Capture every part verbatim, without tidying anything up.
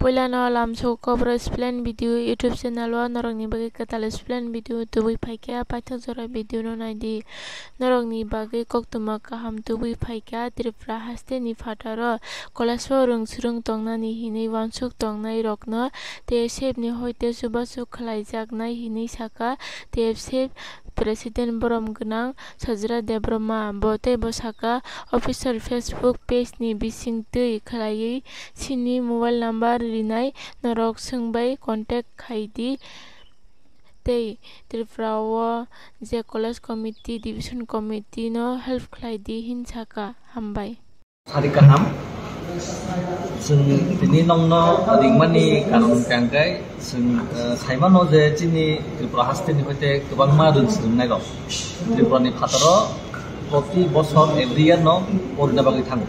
Puilano lamsok kobro explain video YouTube channel o norokni bagwi kwtal explain video tubui phaikha, paithak jora video no naidi. Norokni bagwi koktwma kaham tubui phaikha, Tripura hasteni phataro college o rwng swrwng tongnani hinwi uansuk tongnai rokno T S F ni hoite chubachu khlaijaknai hinwi sakha T S F President borom gwnang Sajra Debbarma. Bo teibo sakha, official Facebook page ni bising twi khlaiwi chini mobile number rinai norok swngbai contact khaidi tei Tripura o je college committee, division committee no help khlaidi hin sakha. Hambai. Sari kaham. Chwng tini nongno ringmani karon hwnkha hwnkhe chwng, eh, saimano je chini Tripura hasteni hoite kwbangma rwng swrwngnairok Tripurani phataro proti bosor every year no porina bagwi thango.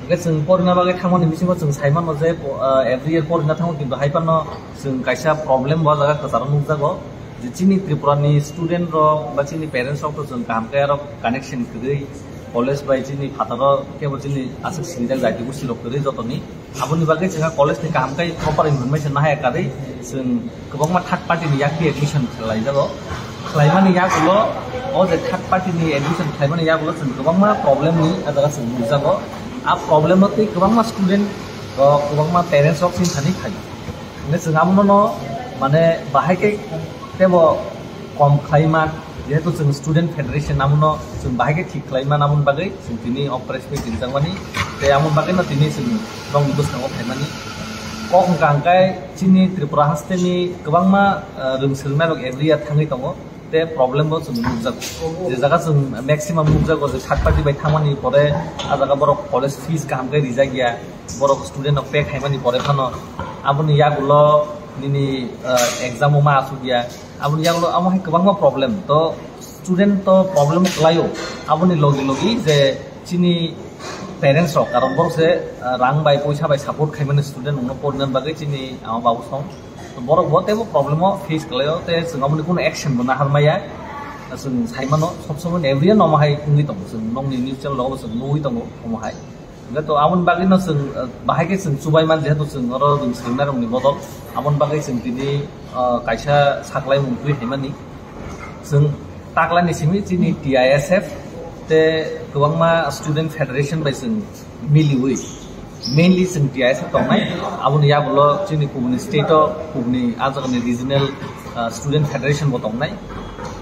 Hwnkhe chwng porina bagwi thangmani bisingo chwng saimano je, eh, every year porina thango, kintu hai phano chwng kaisa problem bo jaga kwcharo nukjago. Je chini Tripura ni student rok ba chini parents rok to chwng kaham khe arok connection kwrwi, college bai chini phataro kebo chini aswk sinijak jati gosti rok kwrwi jotoni. Aboni bagwi chwngha college ni kaham khe proper information nahaya karwi chwng kwbangma third party ni yakti admission khlaijago. Khlaimani yagulo, o je third party ni admission khlaimani yagulo chwng kwbangma problem ni ah jaga chwng nukjago. A problem no tei kwbangma student rok, kwbangma parents rok chini thani phaio. Hingke chwng abono no, mane, bahai khe tebo kom khlai man, jehetu chwng student federation, abono chwng bahai khe thik khlai man, aboni bagwi chwng tini o press meet ringjak mani, tei aboni bagwi no tini chwng nokni bwskango phaimani. Kok wngkha hwnkhe chini Tripura hasteni kwbangma, ah, rwng swrwngnairok every year thangwi tongo. Tei problem bo chwng nukjago. Je jaga chwng maximum nukjago je third party bai thangmani pore ah jaga borok college fees kaham khe rijak ya, borok student rok pay khaimani pore phano aboni yagulo nini, ah, exam o ma asuk ya, aboni yagulo amo hai kwbangma problem. To student to problem kwlaio, aboni logi logi je chini parents rok, karon borok se, ah, rang bai poisa bai support khaimani student rokno porina bagwi chini ama babu song. To borok bo teibo problem o face khlaio, tei chwng aboni kuno action bo nahar maya. Chwng sai mano, sob somoi every year no omo hai wngwi tongo, chwng nokni news channel rogo bo chwng nugwi tongo omo hai. Hingke to aboni bagwi no chwng, eh, bahai khe chwng chubai man, jehetu chwng oro rwng swrwngnairokni bodol, aboni bagwi chwng tini, eh, kaisa saklaimung twi haimani. Chwng taklani simi chini T I S F tei kwbangma student federation bai chwng miliwi, mainly chwng T I S F tongnai, aboni yagulo chini kubuni state o kubuni ah jagani regional, ah, student federation bo tongnai.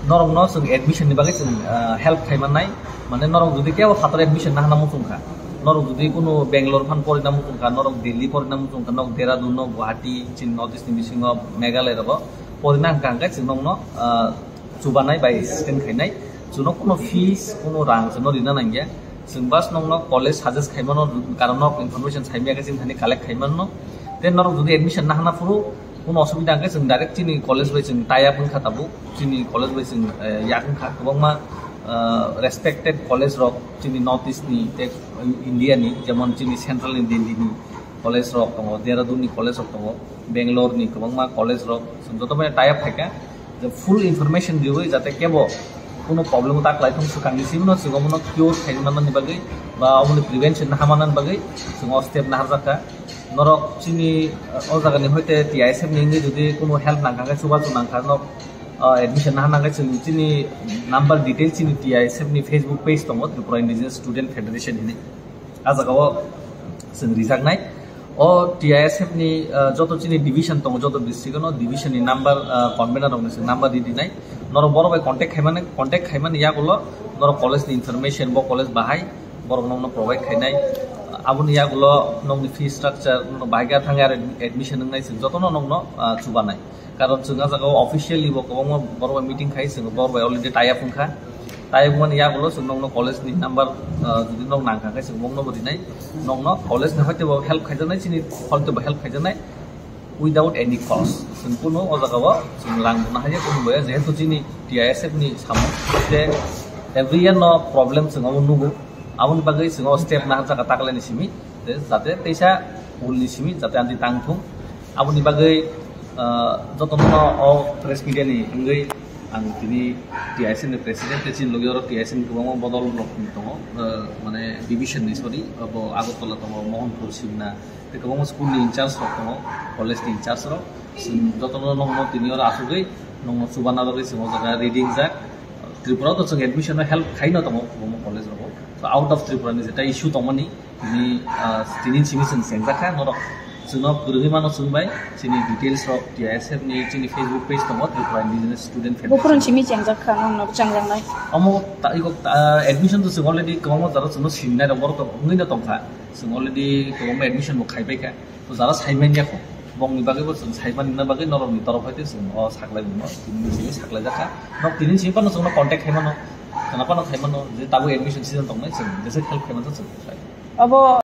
Norokno chwng admission ni bagwi chwng, ah, help khai mannai. Mane norok jodi kebo phatar admission nahana muchung kha, norok jodi kuno Bangalore phan porina muchung kha, norok Delhi porina muchung kha, norok Dehradun, norok Guwahati, chini North East ni bisingo Meghalaya rogo porina hwnkha hwnkhe chwng nokno, ah, chubanai bai assistant khainai. Chwngno kuno fees, kuno rang chwngno rina nangya. Chwng bas nokno college suggest khaimano, karon nok information saimaya khe chini thani collect khaimanno. Then norok jodi admission nahana phuru kuno osubida hwnkhe chwng direct chini college bai chwng tie up wngkha tabuk. Chini college bai chwng, eh, yak wngkha kwbangma, eh, respected college rok chini North East ni tei India ni, jemon chini central ni Delhi ni college rok tongo, Dehradun ni college rok tongo, Bangalore ni kwbangma college rok, chwng joto bai tie up khaikha, je full information riwi jate kebo kuno problem ta kwlai thung swkang ni simi no chwng omono cure khai manani bagwi ba omoni prevention na hamanani bagwi chwng o step naharjakha. Norok chini, uh, o jaga ni hoite T I S F ni wngwi jodi kuno help nangkha khe, chubachu nangkha, norok, uh, admission naharna khe chwng chini number detail chini T I S F ni Facebook page tongo, Tripura Indigenous Student Federation hinwi. Ah jaga o chwng rijaknai. O T I S F ni, ah, joto chini division tongo, joto district no division ni number, ah, convener rok ni chwng number ri dinai. Norok borok bai contact khaimani, contact khaimani yagulo norok college ni information, bo college bahai borok nokno provide khainai. Aboni yagulo nokni fee structure, norok bahai khe thangwi aro admission wngnai, chwng jotono nokno, ah, chubanai. Karon chwng ah jaga o officially bo kwbangma borok bai meeting khai, chwng borok bai already tie up wngkha. Tie up wngmani yagulo chwng nokno college ni number, ah, jodi nok nangkha khe chwng bokno bo rinai. Nokno college ni hoite bo help khaijaknai, chini hoite bo help khaijaknai without any cost. Chwng kuno o jaga o chwng rang bo nahaiya kuno boya, jehetu chini T I S F ni samung te every year no problem chwng abo nugo. Aboni bagwi chwng o step naharjak taklai ni simi, te jate teisa ul ni simi jate amtwi tang thung. Aboni bagwi, ah, jotono o press media ni wngwi Ang tini T I S F ni president, tei chini logi oro T I S F ni kwbangma bodol rok tongo, eh, mane division ni, sorry, abo Agartala tongo, Mohanpur, Simna, tei kwbangma school ni in charge rok tongo, college ni in charge rok. Chwng jotono nokno tini oro achugwi nokno chubana bagwi chwng o jaga ready wngjak. Tripura o to chwng admission no help khaino tongo kwbangma college rogo. So out of Tripura ni jeta issue tongmani, tini, ah, tini simi chwng chengjak kha norok. Chwngno kwrwngwi mano chwng bai, chini details rok T I S F ni chini Facebook page tongo, Tripura Indigenous Student Federation. Buphurun simi chengjak kha, nokno chengjaknai. Omo ta-, iko ta-, admission to chwng already kwbangma jora chwngno sinai rok borok to wngwi no tongkha. Chwng already kwbangma admission bo khaibai kha. To jara saimanya kho. Bongni bagwi bo chwng saimani na bagwi norokni torof hai tei chwng o saklai mano. Tini simi saklai jakha. Nok tini simi phano chwngno contact khai mano. Khana phano khai mano je tabuk admission season tongnai, chwng jesa help khai mano chwng khai. Abo